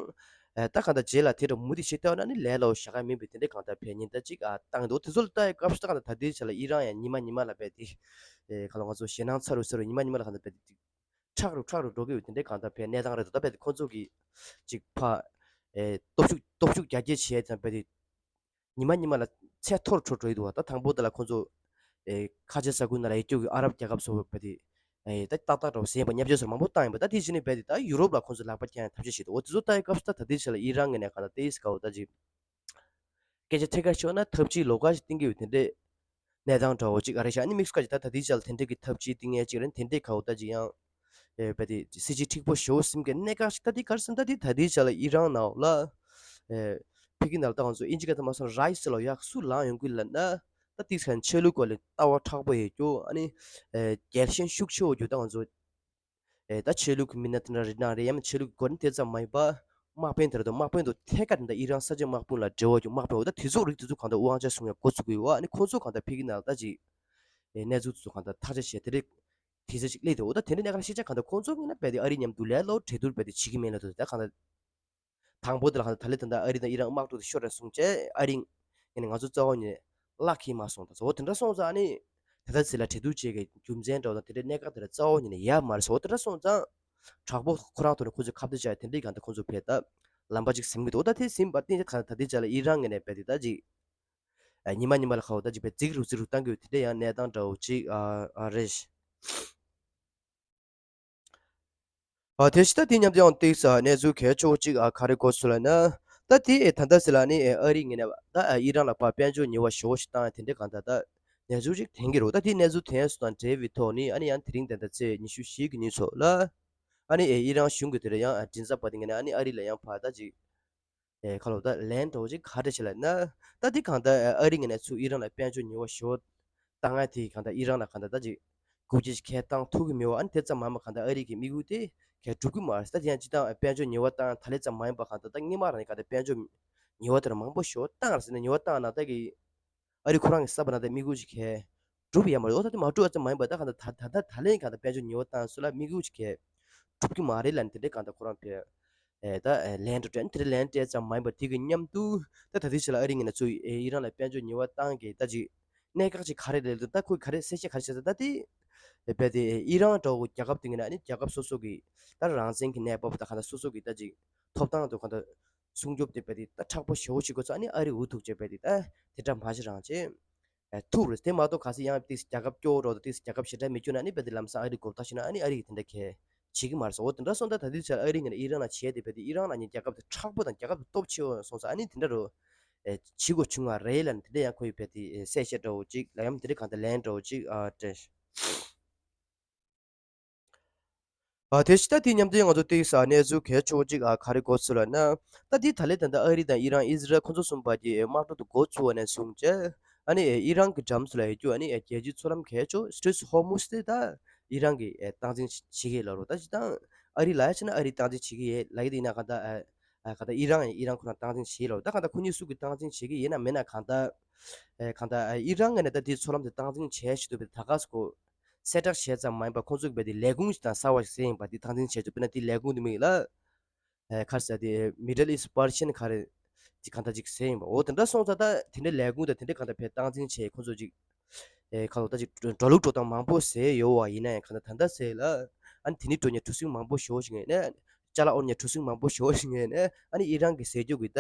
ཨེ་ད་གང་ལྟར་རྗེས་ལ་དེ་འདྲ་མུ་མཐུད་བྱེད་ཐུབ་ན་ནི་ལས་སླ་བོ་ཞེ་དྲག་མིན་པའི་དེ་འདྲའི་གང་ལྟར་བས་ཉེན་བརྡ་ཅིག་ཨ་བཏང་འདུག་དེ་ཚོ་ལ་ལྟ་ཡི་སྐབས་སུ་ད་གང་ལྟར་ད་ལྟའི་ཆ་ལ་ཨི་རན་ཡང་ཉི་མ་ཉི་མ་ལ་བས་དེ་ཨེ་གང་ལ་ང་ཚོ་ཞེད་སྣང་ཚ་རུ་ཚ་རུ་ཉི་མ་ཉི་མ་ལ་གང་ལྟར་བས་དེ་ཁྲག་རུ་ཁྲག་རུ་འགྲོ་གི་ཡོད་དེ་འདྲའི་གང་ལྟར་བས་གནས་སྟངས་རེད་འདུག་ད་བས་དེ་ཁོ་ཚོ་གི་ཅིག་ཕ་ཨེ་སྟོབས་ཤུགས་སྟོབས་ཤུགས་རྒྱ་སྐྱེད་བྱས་ཙང་བས་དེ་ ཉི་མ་ཉི་མ་ལ་ཚད་མཐོ་རུ་འགྲོ་འགྲོ་ཡི་འདུག་བ། ད་དང་པོ་དེ་ལ་ཁོང་ཚོ་ཨེ་ཁ་ཆེ་ས་ཁུལ་ནང་ལ་ཡོད་རྒྱུ་གི་ཨ་རབ་རྒྱལ་ཁབ་སོགས་བས་དེ་ཨེ་ད་ཏག་ཏག་འགྲོ་ཟེར་བ་བརྙས་བཅོས་སོགས་མང་པོ་བཏང་ཡིན་པ། ད་དེ་བཞིན་ནི་བས་དེ་ད་ཡུ་རོབ་ལ་ཁོང་ཚོ་ལག་པ་འཁྱེར་ཡང་ཐབས་ཤེས་བྱེད་འདུག་འོ་དེ་ཚོ་ལྟ་ཡི་སྐབས་སུ་ད་ད་ལྟའི་ཆ་ལ་ཨི་རན་ངོས་ནས་གང་ལྟར་ཏེ་ཨིས་གའོ་ད་ཅིག་སྐད་ཆ་ཐད་ཀར་ཤོད་ན་ཐབས་ཇུས་ལོགས་ཀ་ཞིག་བཏིང་གི་ཡོད་དེ་འདྲས་གནས་སྟངས་འདྲ་བོ་ཅིག་ཨ་རེ་ཤག་ཨ་ནི་དམིགས་སུ་བཀར་ཅིག་ད་ད་ལྟའི་ཆ་ལ་དེ་འདྲའི་ཁ་བོ་ད་ཅིག་ཡང་ཨེ་བས་དེ་སྲིད་ཇུས་འཁྲིག་པོ་ཞེ་པོ་སེམས་ཀྱི་གནད་འགག་ཞིག་ད་དེ་ག་རེ་ཟེར་ན་ད་དེ་ད་ལྟའི་ཆ་ལ་ཨི་རན་ནང་ལ་ཨེ་ཕ་གི་ནང་ལ་ད་ང་ཚོ་ཨིན་ཇི་སྐད་ཐ་མ་སོང་རའི་སི་ལོ་ཡག་སུ་ལངས་ཡོང་གི་ལབ་ན་ད་དེ་ཚན་ཆོས་ལུགས་སྐོར་ལ་ལྟ་བ་མཁྲེགས་པོ་ཡོད་རྒྱུ་ཨ་ནི་ཨེ་རྒྱལ་ཞེན་ཤུགས་ཆེ་བོ་རྒྱུ་ད་ང་ཚོ་ཨེ་ད་ཆོས་ལུགས་ཀྱི་མི་སྣ་དེ་འདྲ་རེད་ན་རེད་ཡང་ན་ཆོས་ལུགས་ཀྱི་སྐོར་ནི་དེ་ཙམ་མ་ཡིན་པ་དམག་དཔོན་དེ་རེད་དོ། དམག་དཔོན་དུ་ཐད་ཀར་དེ་འདྲ་ཨི་རན་ས་ཆའི་དམག་དཔོན་ལ་འབྲེལ་བ་ཡོད་དམག་དཔོན་འོ་ད་དེ་ཚོ་རིགས་དེ་ཚོ་གང་ལྟར་དབང་ཆ་བཟུང་ཡ་འགོ་ཚུགས་ཀྱི་ཡོད་ཨ་ནི་ཁོང་ཚོ་གང་ལྟར་ཕ་གི་ནང་ལ་ད་ཅིག་ཨེ་གནས་ཚུལ་དེ་ཚོ་གང་ལྟར་ཐག་གཅོད་བྱས་དེ་རིགས་དེ་ཚོ་ཞིག་སླེབས་འདུག་འོ་ད་དེ་འདྲ་གནད་འགག་ཤེས་བྱ་གང་ལྟར་ཁོང་ཚོ་ངོས་ནས་རྦད་དེ་ཨ་རི་མཉམ་དུ་ལས་སླ་པོ་གྲོས་བསྡུར་རྦད་དེ་བྱེད་ཀྱི་མེད་ལབ་འདུག་ད་གང་ལྟར། དང་པོ་དེ་ལ་གང་ལྟར་ད་ལྟའི་ད་ལྟ་ཨ་རི་དང་ཨི་རན་དམག་འཁྲུག་དེ་ཤོར་རེད་གསུངས་བྱས་ཨ་རི་ངས་ནས་ང་ཚོ་རྩ་བ་ཉིད་ནས་བརླག་གི་མ་སོང་ད་ཟེར། འོ་དེ་འདྲ་སོང་ཙང་ཨ་ནི་དེ་ལྟ་ཚེ་ལ་གྲོས་བསྡུར་བྱེད་ཀྱི་རྒྱུ་མཚན་འདྲ་བོ་དང་དེ་འདྲའི་གནད་འགག་དེ་ལ་རྩ་བ་ཉིད་ནས་ཡོད་མ་རེད་ཟེར། འོ་དེ་འདྲ་སོང་ཙང་དྲག་པོ་ཁོ་རང་ཐོག་ནས་ཁོ་ཚོས་ཁ་གཏད་བཅག་དེ་འདྲའི་གང་ལྟར་ཁོ་ཚོ་བས་ད་ལམ་པ་ཅིག་ཟིན་གྱི་འདུག་འོ་ད་དེ་ཟིན་པ་ཏིན་ཅི་ད་ད་ལྟའི་ཆ་ལ་ཨི་རན་ངོས་ནས་བས་དེ་ད་ཅིག་ཉི་མ་ཉི་མ་ལ་ཁ་འོ་ད་ཅིག་བས་རྫིག་རུ་རྫིག་རུ་བཏང་གི་ཡོད་དེ་འདྲ་ཡང་གནས་སྟངས་འདྲ་བོ་ཅིག་ཨ་རེད། ཨ་དེ་ཕྱི་ད་དེ་མཉམ་དུ་ཡང་ཏིག་ས་གནས་ཚུལ་གལ་ཆེ་བོ་གཅིག་ཨ་ག་རེ་གོ་སོང་ལབ་ན། ད་དེ་ད་ལྟ་ཟེར་ལ་ནི་ཨ་རི་ངོས་ནས་ད་ཨི་རན་ལ་ཕར་དཔལ་འབྱོར་ཉེས་པ་ཞེ་པོ་ཞིག་བཏང་དེ་འདྲའི་གང་ལྟར་ད་གནས་ཚུལ་ཅིག་ཐོན་གྱི་རེད། ད་དེ་གནས་ཚུལ་ཐོན་སོང་དང་འབྲེལ་བའི་ཐོག་ནས་ཨ་ནི་ཡང་དེ་རིང་ད་ལྟ་ཚེས་ཉི་ཤུ་བཞི་གི་ཉིན་ཚོ་ལ་ཨ་ནི་ཨི་རན་གཞུང་གི་དེ་ལ་ཡང་མགྲིན་ཚབ་པ་དེ་ངོས་ནས་ཨ་ནི་ཨ་རི་ལ་ཡང་ཕར་ད་ཅིག་ཨེ་ཁ་ལོ་ད་ལན་འདྲ་བོ་ཅིག་ག་རེ་བྱེད་ལབ་ན། ད་འདི་གང་ལྟར་ཨ་རི་ངོས་ནས་ཚུར་ཨི་རན་ལ་དཔལ་འབྱོར་ཉེས་པ་ཞེ་པོ་བཏང་ཡ་དེ་གང་ལྟར་ཨི་རན་ལ་གང་ལྟར་ད་ཅིག་སྒུག་བྱེད་ཅིག་གས་བཏང་ཐུབ་ཀྱི་མེད་པ། ཨ་ནི་དེ་ཙམ་མ་མ་གང་ལྟར་ཨ་རི་གི་དམིགས་ཡུལ་དེ་གས་འགྲུབ་ཀྱི་མ་རེད། ད་དེ་ཡང་སྤྱི་བཏང་དཔལ་འབྱོར་ཉེས་པ་བཏང་ད་ལས་ཙམ་མ་ཡིན་པ་གང་ལྟར་ད་སྔོན་མ་རང་ནས་གང་ལྟར་དཔལ་འབྱོར་ཉེས་པ་དེ་ར་མང་པོ་ཞེ་པོ་བཏང་རེད་ཟེར་ནས་ཉེས་པ་བཏང་ན་ད་གི་ཨ་རི་ཁོ་རང་གི་བསམ་པ་ན་ད་དམིགས་ཡུལ་ཅིག་གས་འགྲུབ་ཡ་མ་རེད། འོ་ད་དེ་མ་འགྲུབ་ཨ་ཙམ་མ་ཡིན་པ་ད་གང་ལྟར་ད་ད་ད་ད་ལན་གང་ལྟར་དཔལ་འབྱོར་ཉེས་པ་བཏང་སོང་ལ་དམིགས་ཡུལ་ཅིག་གས་འགྲུབ་ཀྱི་མ་རེད་ལབ་ནས་དེ་འདྲའི་གང་ལྟར་ཁོ་རང་ཕེ་ཨེ་ད་ཨེ་ལན་འགྲོ་སྤྲད་དེ་ལན་སྤྲད་ཙམ་མ་ཡིན་པ་དེ་གི་མཉམ་དུ་ད་ད་ལྟའི་ཆ་ལ་ཨ་རི་ངོས་ནས་ཚུར་ཨེ་ཨི་རན་ལ་དཔལ་འབྱོར་ཉེས་པ་བཏང་གི་ད་ཅིག་གནད་འགག་ཅིག་ག་རེ་རེད་ལབ་ད་ཁོས་ག་རེ་གསལ་བཤད་ག་རེ་བྱས་ད་ད་དེ་ཨེ་བས་དེ་ཨི་རན་འདྲ་བོ་རྒྱལ་ཁབ་དེ་ངོས་ནས་ཨ་ནི་རྒྱལ་ཁབ་སོ་སོ་གི་ད་རང་བཙན་གྱི་གནས་བབ་ད་གང་ལྟར་སོ་སོ་གི་ད་ཅིག་ཐོབ་ཐང་དུ་གང་ལྟར་སྲུང་སྐྱོབ་དེ་བས་དེ་ད་མཁྲེགས་པོ་ཞེ་པོ་ཞིག་དགོས་ཚོད་ཨ་ནི་ཨ་རི་འུ་ཐུག་བྱས་བས་དེ་ད་དེ་འདྲ་མ་བྱེད་རང་བྱེད། ཨེ་ཐུག་རེད། དེ་མ་གཏོགས་གལ་སྲིད་ཡང་ཏིག་རྒྱལ་ཁབ་སྐྱོ་བོ་འགྲོ་དང་ཏིག་རྒྱལ་ཁབ་ཞེ་དྲག་མི་སྐྱོ་ན་ཨ་ནི་བས་དེ་ལམ་སང་ཨ་རི་མགོ་བཏགས་ཤེ་ན་ཨ་ནི་ཨ་རི་གིས་དེ་འདྲ་གས་བྱེད་ཀྱི་མ་རེད་ཟེར། འོ་དེ་འདྲ་སོང་ད་ད་དུས་ཚོད་ཨ་རི་ངོས་ནས་ཨི་རན་ལ་བྱས་ཏེ་བས་དེ་ཨི་རན་ལ་ནི་རྒྱལ་ཁབ་དེ་མཁྲེགས་པོ་དང་རྒྱལ་ཁབ་དེ་སྟོབས་ཆེ་བོ་སོང་ཙང་ཨ་ནི་དེ་འདྲ་རུ་ཨེ་བྱེད་དགོས་བྱུང་བ་རེད་ལབ་ནས་དེ་འདྲ་ཡང་ཁོ་ཡི་བས་དེ་ཨེ་གསལ་བཤད་འདྲ་བོ་ཅིག་ལ་ཡང་དེ་འདྲ་གང་ལྟར་ལན་འདྲ་བོ་ཅིག་ཨ་སྤྲད། ཨ་དེ་ཕྱི་ད་དེ་མཉམ་དུ་ང་ཚོ་ཏིག་ས་གནས་ཚུལ་གལ་ཆེ་བོ་གཅིག་ཨ་ག་རེ་གོ་སོང་ལབ་ན། ད་དེ་ད་ལས་ད་ལྟ་ཨ་རི་དང་ཨི་རན་ཨི་ཟི་རལ་ཁོ་ཚོ་གསུམ་པ་གི་དམག་འཁྲུག་ཏུ་འགོ་ཚུགས་པ་ནས་བཟུང་བྱས་ཨ་ནི་ཨི་རན་གྱི་འགྲམ་སུ་ལ་ཡོད་རྒྱུ་ཨ་ནི་རྒྱལ་སྤྱིའི་མཚོ་ལམ་གལ་ཆེ་སི་ཊེཊ་ཧོར་མུ་ཛི་དེ་ད་ཨི་རན་གྱིས་སྟངས་འཛིན་བྱེད་ཀྱི་ཡོད་ལབ་རོ། ད་སྤྱིར་བཏང་ཨ་རི་ལ་ཡ་ཕྱིན་ན་ཨ་རིས་སྟངས་འཛིན་བྱེད་ཀྱི་ཡོད་ལབ་ཀྱི་འདུག་ཡིན་ན་གང་ལྟར་ཨ་གང་ལྟར་ཨི་རན་ཨི་རན་ཁོ་རང་སྟངས་འཛིན་བྱེད་ཀྱི་ཡོད་ལབ། ད་གང་ལྟར་ཁོ་གཉིས་སུ་གིས་སྟངས་འཛིན་བྱེད་ཀྱི་ཡིན་ན་མིན་ན་གང་ལྟར་ཨ་གང་ལྟར་ཨི་རན་ངོས་ནས་ད་དེའི་མཚོ་ལམ་དེ་སྟངས་འཛིན་བྱེད་བཞིན་འདུག་པས་ད་ག་སུ་གོ་གསལ་བསྒྲགས་བྱས་ཙམ་མ་ཡིན་པར་ཁོང་ཚོ་གིས་བས་དེ་ལས་ཁུངས་ཤིག་དང་གསར་བ་ཞིག་ཟེར་ཡིན་པ་དེ་སྟངས་འཛིན་བྱས་ཚུལ་དཔེར་ན་དེ་ལས་ཁུངས་དེ་མིང་ལ་ཨེ་ག་རེ་ཟེར་དེ་Middle East Persian ག་རེ་དེ་གང་ལྟར་ཅིག་ཟེར་ཡིན་པ། འོ་དེ་འདྲ་སོང་ཙང་ད་དེ་འདྲའི་ལས་ཁུངས་དང་དེ་འདྲའི་གང་ལྟར་བས་སྟངས་འཛིན་བྱས་ཁོང་ཚོ་ཅིག་ཨེ་ག་ལོ་ད་ཅིག་འགྲོ་ལུགས་འགྲོ་སྟངས་མང་པོ་ཟེར་ཡོད་བ་ཡིན་ན་ཡང་གང་ལྟར་ད་ལྟ་ཟེར་ལ་ཨ་ནི་དེ་ནི་འགྲོ་ཉེ་གྲུ་གཟིངས་མང་པོ་ཞེ་པོ་ཞིག་ངེས་ནས་ཅ་ལག་འོར་ཉེ་གྲུ་གཟིངས་མང་པོ་ཞེ་པོ་ཞིག་ངེས་ནས་ཨ་ནི་ཨི་རན་གྱི་ཟེར་རྒྱུ་གི་ད་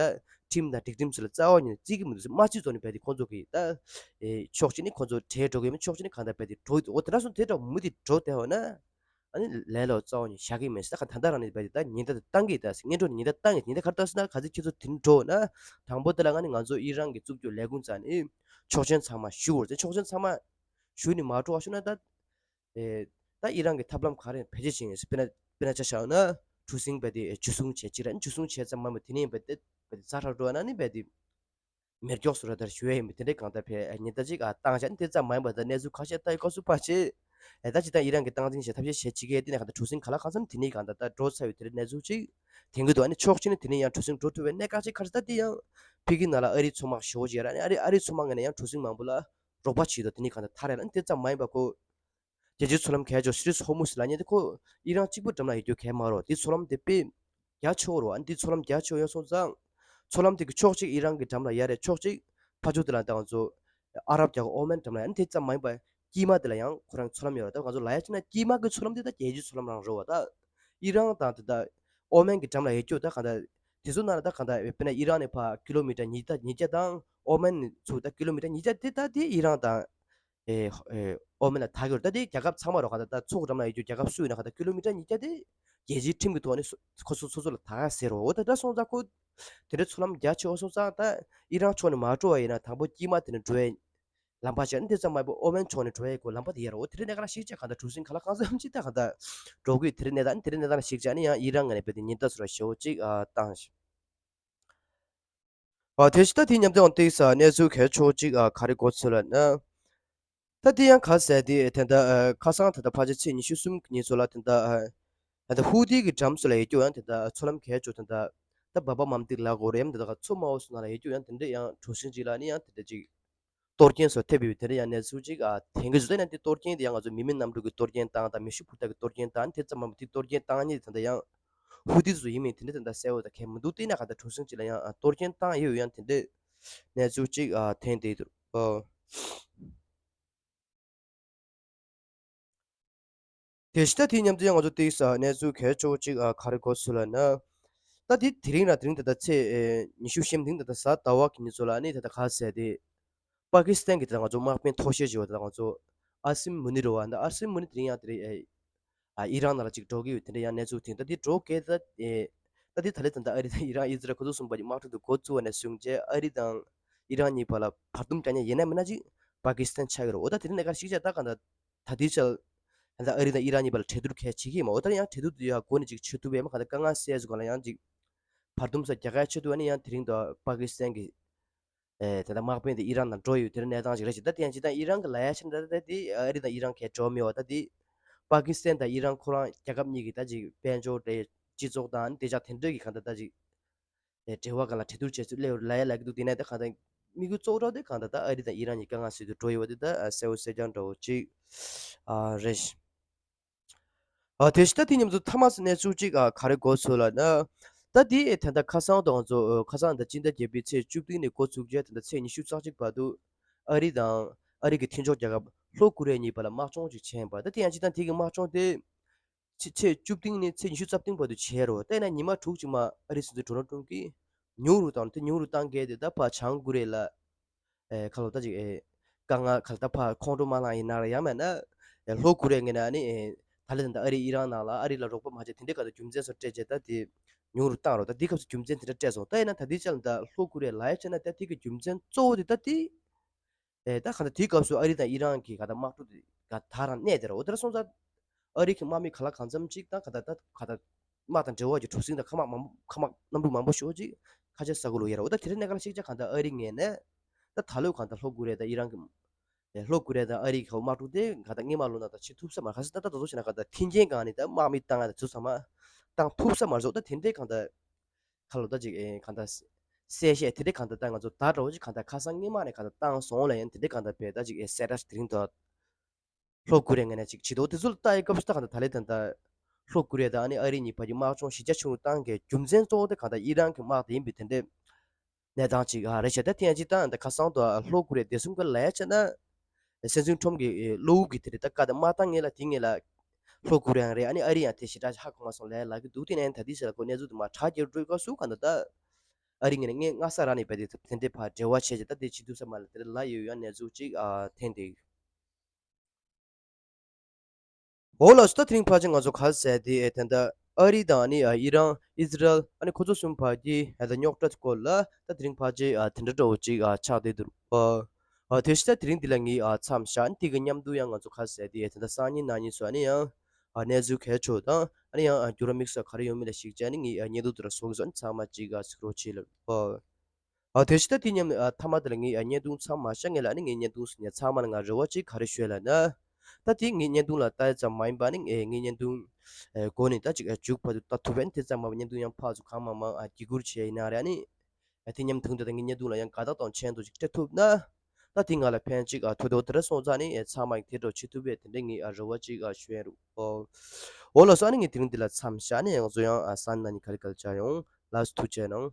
ཁྲིམས་དང་སྒྲིག་ཁྲིམས་ཚོ་ལ་རྩ་བ་ཉིད་ནས་བརྩི་གི་མི་འདུག་ཟེར། མ་བརྩི་ཙང་ནི་བས་དེ་ཁོང་ཚོ་གིས་ད་ཨེ་ཕྱོགས་གཅིག་ནི་ཁོང་ཚོ་བྲལ་འགྲོ་གི་ཡོད་མེད་ཕྱོགས་གཅིག་ནི་གང་ལྟར་བས་དེ་འགྲོ་གི་འདུག་འོ་དེ་འདྲ་སོང་དེ་འདྲ་མུ་མཐུད་འགྲོ་བསྡད་པ་ན་ཨ་ནི་ལས་སླ་པོ་རྩ་བ་ཉིད་བཞག་གི་མེད་ཟེར། ད་ག་ད་ལྟ་རང་ནས་བས་དེ་ད་ཉེན་བརྡ་དེ་བཏང་གི་ད་ཟེར། སྔོན་འགྲོ་ནས་ཉེན་བརྡ་བཏང་གི་ཉེན་བརྡ་ག་རེ་བཏང་ཟེར་ན་ག་ཚོད་ཁྱེད་ཚོ་དེ་འདྲ་འགྲོ་ན་དང་པོ་དེ་ལ་ང་ནི་ང་ཚོ་ཨི་རན་གྱི་བཙུགས་རྒྱུ་ལས་ཁུངས་རྩ་ནས་ཆོག་མཆན་ཚང་མ་ཞུ་དགོས་རེད་ཟེར། ཆོག་མཆན་ཚང་མ་ཞུ་ནས་མ་འགྲོ་བ་ཞུ་ན་ད། ཨེ་ད་ཨི་རན་གྱི་ཐབས་ལམ་ག་རེ་བེད་སྤྱོད་བྱེད་ངེས་ཟེར། དཔེར་ན་དཔེར་ན་ཆ་བཞག་ན་གྲུ་གཟིངས་བས་དེ་འཇུ་བཟུང་བྱས་གཅིག་ར་ནི་འཇུ་བཟུང་བྱས་ཙམ་མ་མ་དེ་ནས་བས་དེ་བས་དེ་ཛ་དྲག་འགྲོ་ན་ནི་བས་དེ་མེར་སྐྱོག་བཟོ་ར་དར་ཞུ་ཡ་ཡིན་པས་དེ་འདྲའི་གང་ལྟར་བས་ཉེན་བརྡ་ཅིག་ཨ་བཏང་བཞག་ནི་དེ་ཙམ་མ་ཡིན་པ་ད་གནས་ཚུལ་ཁ་ཤས་ལྟ་ཡི་སྐབས་སུ་ཕལ་ཆེར་ཨེ་ད་ཅི་ད་ཨི་རན་གྱི་སྟངས་འཛིན་བྱས་ཐབས་ཤེས་བྱས་བྱེད་ཀྱི་ཡ་དེ་ནས་གང་ལྟར་གྲུ་གཟིངས་ག་ལ་གང་འཚམ་དེ་ནས་གང་ལྟར་ད་འགྲོ་ཚར་བའི་དེ་འདྲའི་གནས་ཚུལ་ཅིག་དེང་གི་འདུག་ཨ་ནི་ཕྱོགས་གཅིག་ནས་དེ་ནས་ཡང་གྲུ་གཟིངས་འགྲོ་ཐུབ་པའི་གནད་འགག་ཅིག་ག་རེ་ད་དེ་ཡང་ཕ་གི་ནང་ལ་ཨ་རིའི་མཚོ་དམག་ཞེ་པོ་ཅིག་ཡོད་ར་ནི་ཨ་རི་ཨ་རིའི་མཚོ་དམག་ངོས་ནས་ཡང་གྲུ་གཟིངས་མང་པོ་ལ་རོགས་པ་བྱེད་དོ། དེ་ནི་གང་ལྟར་ཐར་ཡ་ལ་ནི་དེ་ཙམ་མ་ཡིན་པ་ཁོ་རྒྱལ་སྤྱིའི་མཚོ་ལམ་གལ་ཆེ་སི་ཊེཊ་ཧོར་མུ་ཛི་ལབ་མཁན་དེ་ཁོ་ཨི་རན་གཅིག་པུ་འགྲམ་ལ་ཡོད་རྒྱུ་གལ་མ་རེད། དེ་མཚོ་ལམ་དེ་དཔེ་རྒྱ་ཆེ་བོ་རེད་བ། ཨ་ནི་དེ་མཚོ་ལམ་རྒྱ་ཆེ་བོ་ཡོད་སོང་ཙང་མཚོ་ལམ་དེ་གི་ཕྱོགས་གཅིག་ཨི་རན་གྱི་འགྲམ་ལ་ཡོད་རེད། ཕྱོགས་གཅིག་ཕར་ཕྱོགས་དེ་ལ་ད་ང་ཚོ་ཨ་རབ་རྒྱལ་ཁབ་ཨོ་མན་འགྲམ་ལ་ཡོད། ཨ་ནི་དེ་ཙམ་མ་ཡིན་པ་དཀྱིལ་མ་དེ་ལ་ཡང་ཁོ་རང་མཚོ་ལམ་ཡོད་རེད། ད་ང་ཚོ་ལ་ཡ་ཕྱིན་ན་དཀྱིལ་མ་གི་མཚོ་ལམ་དེ་ད་རྒྱལ་སྤྱིའི་མཚོ་ལམ་རང་རེད་བ། ད་ཨི་རན་དང་དེ་ད་ཨོ་མན་གྱི་འགྲམ་ལ་ཡོད་རྒྱུ་ད་གང་ལྟར་དེ་ཚོ་ནང་ལ་ད་གང་ལྟར་དཔེར་ན་ཨི་རན་ནས་ཕར་ཀི་ལོ་མི་ཊར་ཉིས་ཉིས་བརྒྱ་དང་ ཨོ་མན་ནས་ཚུར་ད་ཀི་ལོ་མི་ཊར་ཉིས་བརྒྱ་དེ་ད་དེ་ཨི་རན་དང་ཨེ་ཨེ་ཨོ་མན་ལ་ཐག་ཡོད་རེད། ད་དེ་རྒྱལ་ཁབ་ཚང་མ་རོ་ག་ད་ད་མཚོ་འགྲམ་ལ་ཡོད་རྒྱུ་རྒྱལ་ཁབ་སུ་ཡིན་ན་ག་ད་ཀི་ལོ་མི་ཊར་ཉིས་བརྒྱ་དེ་རྒྱལ་སྤྱིའི་ཁྲིམས་ཀྱི་ཐོག་ནས་སོ་ཁོ་ཚོ་སོ་སོ་ལ་ཐག་ཟེར་རོ། འོ་ད་ད་སོང་ཙང་ཁོ་དེ་འདྲ་ཚུར་ལམ་རྒྱག་ཆེ་བ་སོང་ཙང་ད་ཨི་རན་ཕྱོགས་ནས་མ་འགྲོ་བ་ཡིན་ན་དང་པོ་དཀྱིལ་མ་དེ་ནས་འགྲོ་ཡ། ལམ་པ་བྱས་ན་དེ་ཙམ་མ་ཡིན་པར་ཨོ་མན་ཕྱོགས་ནས་འགྲོ་ཡས་ཀྱི་ལམ་པ་དེ་ཡོད་རེད། འོ་དེ་རིང་གནས་སྐབས་ལ་གཞིགས་བྱས་གང་ལྟར་གྲུ་གཟིངས་གང་ལ་གང་འཚམ་ཅིག་ད་གང་ལྟར་འགྲོ་དགོས། དེ་རིང་གནས་སྟངས་དེ་རིང་གནས་སྟངས་ལ་གཞིགས་བྱས་ནས་ཡང་ཨི་རན་ངོས་ནས་རྦད་དེ་ཉེན་བརྡ་ཟེར་བ་ཞེ་པོ་ཅིག་ཨ་བཏང་ཞིང་། ཨ་དེ་བཞིན་ད་དེའི་མཉམ་དུ་ཡང་ཏོག་ཙམ་གནས་ཚུལ་གལ་ཆེ་བོ་ཅིག་ཨ་ག་རེ་གོ་ཚུལ་ལབ་ན། ད་དེ་ཡང་ག་ཟེར་དེ་དེ་འདྲ་ཨ་ཁ་སང་ད་ལྟ་ཕལ་ཆེར་ཚེས་ཉི་ཤུ་གསུམ་གྱི་ཉིན་ཚོ་ལ་དེ་འདྲ་ཨ་ད་ལྟ་ཧུ་ཏི་གི་འགྲམ་ཚོ་ལ་ཡོད་རྒྱུ་ཡང་དེ་འདྲ་མཚོ་ལམ་གལ་ཆེ་བོ་དེ་འདྲ་ད་སྦ་པ་མམ་ཏིག་ལ་གོ་རེམ་དེ་འདྲ་མཚོ་དམའ་བོ་སོང་ན་ལ་ཡོད་རྒྱུ་ཡང་དེ་འདྲ་ཡང་གྲུ་གཟིངས་ཅིག་ལ་ནི་ཡང་དེ་འདྲ་ཅིག་གཏོར་སྐྱོན་སོགས་ཐེབས་ཡོད། དེ་འདྲ་ཡང་གནས་ཚུལ་ཅིག་ཨ་ཐོན་གྱི་འདུག་ད་ཡང་དེ་གཏོར་སྐྱོན་དེ་ཡང་ང་ཚོ་མི་མིན་གནམ་གྲུ་གི་གཏོར་སྐྱོན་བཏང་དང་མེ་ཤུགས་འཕུར་མདའ་གི་གཏོར་སྐྱོན་བཏང་དེ་ཙམ་མ་མ་དེ་གཏོར་སྐྱོན་བཏང་མཁན་དེ་འདྲ་ཡང་ཧུ་ཏི་ཚོ་ཡིན་མིན་དེ་འདྲ་དེ་འདྲ་གསལ་བོ་དང་གལ་མི་འདུག་དེ་ན་ག་ད་གྲུ་གཟིངས་ཅིག་ལ་ཡང་ཨ་གཏོར་སྐྱོན་བཏང་ཡོད་ཡང་དེ་འདྲ་གནས་ཚུལ་ཅིག་ཨ་ཐོན་བསྡད་འདུག་ཨོ། དེ་བཞིན་ད་དེའི་མཉམ་དུ་ཡང་ང་ཚོ་ཏོག་ཙམ་གནས་ཚུལ་གལ་ཆེ་བོ་ཅིག་ཨ་ག་རེ་གོ་ཚུལ་ལབ་ན། ད་དེ་དེ་རིང་ལ་དེ་རིང་ད་ལྟ་ཚེས་ཨེ་ཉི་ཤུ་གཞན་དེ་རིང་ད་ལྟ་གཟའ་ཟླ་བ་གི་ཉིན་ཚོ་ལ་ནི་ད་ལྟ་ག་ཟེར་དེ། པ་ཀི་སི་ཐན་གྱི་ད་ལྟ་ང་ཚོ་དམག་དཔོན་མཐོ་ཤོས་ཅིག་ཡོད་ད་ལྟ་ང་ཚོ་ཨ་སིམ་མུ་ནི་རེད་བ། ད་ཨ་སིམ་མུ་ནི་དེ་རིང་ཡང་དེ་རིང་ཨེ་ཨ་ཨི་རན་ནང་ལ་ཅིག་འགྲོ་གི་ཡོད། དེ་འདྲ་ཡང་གནས་ཚུལ་དེ་ད་དེ་འགྲོ་གལ་ད་ཨེ་ད་དེ་ད་ལྟ་ད་ལྟ་ཨ་རི་དང་ཨི་རན་ཨི་ཛི་རལ་ཁོ་ཚོ་གསུམ་པ་གི་དམག་འཁྲུག་དེ་འགོ་བཙུགས་པ་ནས་བཟུང་བྱས་ཨ་རི་དང་ཨི་རན་གཉིས་བར་ལ་བར་འདུམ་རྒྱག་མཁན་ཡིན་ན་མིན་ན་ཅིག་པ་ཀི་སི་ཐན་ཆགས་ཀྱི་རེད། འོ་ད་དེ་རིང་གནས་སྐབས་ཤིག་བྱས་ད་གང་ལྟར། ད་ལྟའི་ཆར་ད་ལྟ་ཨ་རི་དང་ཨི་རན་གཉིས་བར་ལ་གྲོས་བསྡུར་གལ་བྱེད་ཀྱི་ཡིན་མ། འོ་ད་ཡང་གྲོས་བསྡུར་དེ་ཡང་འགོ་ནས་ཅིག་བྱེད་ཐུབ་པའི་མ་གང་ལྟར་དཀའ་ངལ་སེལ་སོང་གང་ལ་ཡང་ཅིག་བར་འདུམ་སོགས་རྒྱག་གལ་ཆེ་འདུག་ཨ་ནི་ཡང་དེ་རིང་དུ་པ་ཀི་སི་ཐན་གྱི་ཨེ་ད་ལྟ་དམག་དཔོན་དེ་ཨི་རན་ནང་འགྲོ་ཡོད། དེ་རིང་གནས་སྟངས་ཅིག་རེད་ཅིག་ད་དེ་ཡང་ཅིག་ད་ཨི་རན་གྱི་ལ་ཡ་ཆེ་ན་ད་ད་དེ་ཨ་རི་དང་ཨི་རན་གྱི་འབྲེལ་བ་མེད་པ་ད་དེ་པ་ཀི་སི་ཐན་དང་ཨི་རན་ཁོ་རང་རྒྱལ་ཁབ་གཉིས་ཀྱི་ད་ཅིག་དཔལ་འབྱོར་དེ་སྤྱི་ཚོགས་དང་ཨ་ནི་དེ་ཅག་དེ་འདྲ་གི་གང་ལྟར་ད་ཅིག་ཨེ་འབྲེལ་བ་སྒང་ལ་གྲོས་བསྡུར་བྱས་ཚུལ་སླེབས་ཡོད་ལ་ཡ་ལབ་ཀྱི་འདུག་དེ་ནས་ད་གང་ལྟར་དམིགས་ཡུལ་གཙོ་བོ་འདྲ་བོ་དེ་གང་ལྟར་ད་ཨ་རི་དང་ཨི་རན་གཉིས་དཀའ་ངལ་སེལ་དུ་འགྲོ་ཡོད་པ་དེ་ད་གསལ་བོ་གསལ་རྐྱང་འདྲ་བོ་ཅིག་ཨ་རེད། ཨ་དེ་བཞིན་ད་དེ་མཉམ་དུ་མཐའ་མ་སུ་གནས་ཚུལ་ཅིག་ཨ་ག་རེ་གོ་ཚུལ་ལབ་ན། ད་དེ་ད་ལྟ་ཁ་སང་དང་ང་ཚོ་ཁ་སང་ད་སྤྱི་ཟླ་བརྒྱད་པའི་ཚེས་བཅུ་བདུན་ནས་འགོ་ཚུགས་རྗེས་ད་ལྟ་ཚེས་ཉི་ཤུ་རྩ་གཅིག་བར་དུ་ཨ་རི་དང་ཨ་རི་གི་མཐུན་ཕྱོགས་རྒྱལ་ཁབ་ལྷོ་ཀོ་རི་ཡ་གཉིས་བར་ལ་དམག་སྦྱོང་ཅིག་བྱས་ཡིན་པ། ད་དེ་ཡང་སྤྱིར་བཏང་དེ་གི་དམག་སྦྱོང་དེ། ཚེས་ཚེས་བཅུ་བདུན་ནས་ཚེས་ཉི་ཤུ་རྩ་བདུན་བར་དུ་བྱས་རོ། ད་ཡིན་ན་ཉི་མ་དྲུག་ཅིག་མ་ཨ་རི་སྲིད་འཛིན་ཌོ་ནལ་ཊམ་གྱིས་ཉུང་རུ་བཏང་དེ་ཉུང་རུ་བཏང་གལ་དེ་ད་ཕར་བྱང་ཀོ་རི་ཡ་ལ་ཨེ་ཁ་ལོ་ད་ཅིག་ཨེ་དཀའ་ངལ་ཁ་ལ་ད་ཕར་ཁོང་ཁྲོ་མ་ལངས་ཡིན་ན་ར་ཡང་མེད་ན་ཨེ་ལྷོ་ཀོ་རི་ཡ་ངོས་ནས་ཨ་ནི་ཨེ་ད་ལེ་ད་ཨ་རི་ཨི་རན་ནང་ལ་ཨ་རི་ལ་རོགས་པ་མ་བྱས་དེ་འདྲའི་ཁ་ད་རྒྱུ་མཚན་སོགས་སྤྲད་བྱས་ད་དེ་ཉུང་རུ་བཏང་རོ། ད་དེ་སྐབས་སུ་རྒྱུ་མཚན་དེ་འདྲ་སྤྲད་སོང་། ད་ཡིན་ན་ད་དེ་ཆ་ལ་ད་ལྷོ་ཀོ་རི་ཡ་ལ་ཡ་བྱས་ན་ད་དེ་གི་རྒྱུ་མཚན་གཙོ་བོ་དེ་ད་དེ། ཨེ་ད་གང་ལྟར་དེའི་སྐབས་སུ་ཨ་རི་དང་ཨི་རན་གྱི་གང་ལྟར་དམག་འཁྲུག་དེ་ག་ད་རང་གནས་དེ་ར། འོ་དེ་འདྲ་སོང་ཙང་ཨ་རི་གི་དམག་མི་ག་ལ་གང་འཚམ་ཅིག་དང་ག་ད་ད་ག་ད་དམག་དང་འབྲེལ་བ་གྱི་གྲུ་གཟིངས་དང་མཁའ་དམག་མང་མཁའ་དམག་གནམ་གྲུ་མང་པོ་ཞིག་ཅིག་ཁ་ཆེ་ས་གོ་ལུ་ཡོད་ར། འོ་ད་དེ་རིང་གནས་སྐབས་ལ་གཅིག་ཆ་གང་ལྟར་ཨ་རི་ངོས་ནས་ད་ད་ལོ་གང་ལྟར་ལྷོ་ཀོ་རི་ཡ་དང་ཨི་རན་གྱི་ཨེ་ལྷོ་ཀོ་རི་ཡ་དང་ཨ་རི་གི་དམག་འཁྲུག་དེ་ག་ད་སྔོན་མ་ལོ་ན་ད་བྱེད་ཐུབ་ས་མ་རེད། ག་ས་ད་ད་ད་གཙོ་བྱས་ན་ག་ད་མཐུན་རྐྱེན་སྒང་ནས་ད་དམག་མི་བཏང་ཡ་ད་ཚུར་ཚང་མ་བཏང་ཐུབ་ས་མ་རེད། འོ་ད་དེ་འདྲའི་གང་ལྟར། ཁ་ལོ་ད་ཅིག་ཨེ་གང་ལྟར་གསལ་བཤད་དེ་འདྲའི་གང་ལྟར་ད་ང་ཚོ་ད་འདྲ་བོ་ཅིག་གང་ལྟར་ཁ་སང་སྔོན་མ་ནས་གང་ལྟར་བཏང་སོང་ལ་ཡང་དེ་འདྲའི་གང་ལྟར་བས་ད་ཅིག་ཨེ་གསལ་བསྒྲགས་དེ་རིང་ད་ལྷོ་ཀོ་རི་ཡ་ངོས་ནས་ཅིག་བྱེད་དོ། དེ་ཚོ་ལ་ལྟ་ཡི་སྐབས་སུ་ད་གང་ལྟར་ད་ལེ་ད་ལྟ་ལྷོ་ཀོ་རི་ཡ་དང་ཨ་ནི་ཨ་རི་གཉིས་བར་གྱི་དམག་སྦྱོང་གཞི་རྒྱ་ཆུང་རུ་བཏང་གི་རྒྱུ་མཚན་གཙོ་བོ་དེ་གང་ལྟར་ཨི་རན་གྱི་དམག་དེ་ཡིན་པའི་དེ་འདྲའི་གནས་སྟངས་ཅིག་ཨ་རེད་ཤག་ད་དེ་ཡང་ཅིག་ད་ད་ཁ་སང་དུ་ལྷོ་ཀོ་རི་ཡ་བདེ་སྲུང་གི་ལས་བྱས་ན། སྲིད་འཛིན་ཁྲོམ་གྱི་ཨེ་གློ་བུར་གྱི་དེ་རེད། ད་བཀའ་དང་མ་བཏང་ངེས་ལ་དེ་ངེས་ལ་ལྷོ་ཀོ་རི་ཡ་རེད། ཨ་ནི་ཨ་རི་ཡང་དེ་ཞེ་དྲག་ཧ་གོ་མ་སོང་ལས་ལབ་ཀྱི་འདུག་དེ་ནས་ད་དེ་ཞེ་ལ་ཁོ་གནས་ཚུལ་དུ་མ་ཁྲག་རྒྱག་འགྲོའི་སྐབས་སུ་ག་འདྲ་ད་ཨ་རི་ངོས་ནས་ངས་སྔ་ས་རང་ནས་བས་དེ་དེ་འདྲའི་ཕར་འབྲེལ་བ་བྱས་བྱས་ད་དེ་བྱེད་ཐུབ་ས་མ་ལ་དེ་རེད་ལབ་ཡོད། ཡང་གནས་ཚུལ་ཅིག་ཨ་འཐེན་འདུག་འོ་ལགས་སོ། ད་དེ་རིང་ཕལ་ཆེར་ང་ཚོ་ག་རེ་ཟེར་དེ་ཨེ་ད་ལྟ་ཨ་རི་དང་ཨ་ནི་ཨ་ཨི་རན་ཨི་ཛི་རལ་ཨ་ནི་ཁོ་ཚོ་གསུམ་བར་གྱི་ཨེ་ད་རྙོག་དྲ་སྐོར་ལ་ད་དེ་རིང་ཕལ་ཆེར་ཨ་དེ་འདྲ་འདྲ་བོ་ཅིག་ཨ་ཆགས་བསྡད་འདུག་ཨ་ཨ་དེ་བཞིན་ད་དེ་རིང་འདི་ལ་ངས་ཨ་མཚམས་བཞག་ཨ་ནི་དེ་གི་མཉམ་དུ་ཡང་ང་ཚོ་ག་རེ་ཟེར་དེ་ཨེ་ད་ལྟ་སང་ཉིན་གནངས་ཉིན་སོགས་ཨ་ནི་ཡང་ཨ་གནས་ཚུལ་གལ་ཆེ་བ་དང་ཨ་ནི་ཡང་ཨ་འགྱུར་བ་དམིགས་བསལ་ག་རེ་ཡོང་མིན་ལ་གཞིགས་བྱས་ཨ་ནི་ངས་ཨ་བརྙན་ཐུང་དེ་ར་བཟོ་གི་སོང་། ཨ་ནི་ཚང་མ་ཅིག་ཨ་གཟིགས་རོགས་བྱེད་ལགས་ཨ། ཨ་དེ་བཞིན་ད་དེ་མཉམ་ཨ་མཐའ་མ་དེ་ལ་ངས་ཨ་བརྙན་ཐུང་མཚམས་མ་བཞག་ངེས་ལ་ཨ་ནི་ངས་བརྙན་ཐུང་ཟིན་ཡ་ཚང་མ་ལ་ང་རེ་བ་ཅིག་ག་རེ་ཞུ་ལབ་ན། ད་དེ་ངས་བརྙན་ཐུང་ལ་ལྟ་ཡ་ཙམ་མ་ཡིན་པ་ནི་ཨེ་ངས་བརྙན་ཐུང་ཨེ་འགོ་ནས་ད་ཅིག་ཨེ་མཇུག་བར་དུ་ལྟ་ཐུབ་པ་ནི་དེ་ཙམ་མ་བརྙན་ཐུང་ཡང་ཕར་ཚུར་གང་མང་མང་ཨ་བརྒྱུད་བསྐུར་བྱས་ཡིན་ན་རེད། ཨ་ནི་ཨ་དེ་མཉམ་དུ་ད་ངས་བརྙན་ཐུང་ལ་ཡང་དགའ་རྟགས་དང་མཆན་དུ་ཅིག་སྤྲད་ཐུབ་ན། ད་དེ་ང་ལ་ཕན་ཅིག་ཨ་ཐོགས་འདུག་དེ་འདྲ་སོང་ཙང་ནི་ཨེ་ཚང་མ་ཡིས་དེ་འདྲ་བྱེད་ཐུབ་པས་དེ་འདྲ་ངས་ཨ་རེ་བ་ཅིག་ཨ་ཞུ་ཡ་རེད། ཨོ་ལགས་སོ། ཨ་ནི་ངས་དེ་རིང་འདི་ལ་མཚམས་བཞག་ནས་ང་ཚོ་ཡང་ཨ་སང་ཉིན་ག་རེ་ག་རེ་བྱ་ཡོང་། ལགས་སོ། ཐུགས་རྗེ་གནང་།